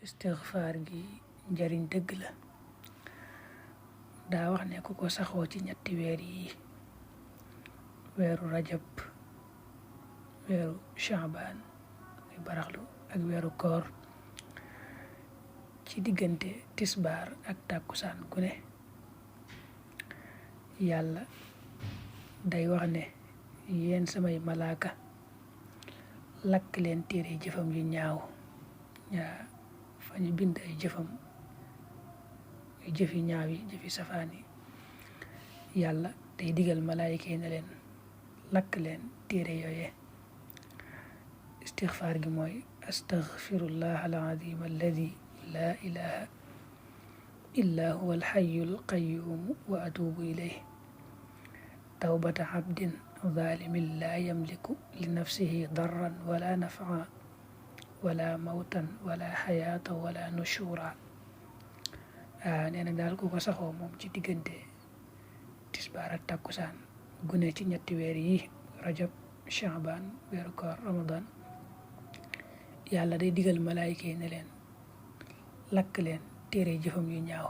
istixfaar gi njariñ dëgg la. daa wax ne ku ko saxoo ci ñetti weer yi, weeru rajab, weeru shaabaan muy baraxlu ak weeru koor, ci diggante tisbaar ak tàkkusaan gu ne, yàlla day wax ne yéen samay malaaka lakk leen téere jëfam yu ñaaw fa ñu bind ay jëfam, jëfi ñaaw yi, jëfi safaan yi. yàlla day digal malaayika yi ne leen lakk leen téere yooye. istixfaar gi mooy astaghfirullah alazim alladi la ilaha illa huwa alxayu alqayumu wa atubu ilayh tawbata abdin zalimin la yamliku li nafsihi darran wala nafaa wala mawtan wala xayaata wala nushura. nee na daal ku ko saxoo moom ci diggante tisbaar ak takkusaan gune ci ñetti weer yi, rajab, shaabaan, weeru koor, ramadan, yàlla day digal malaayika yi ne leen lakk leen téere jëfam yu ñaaw.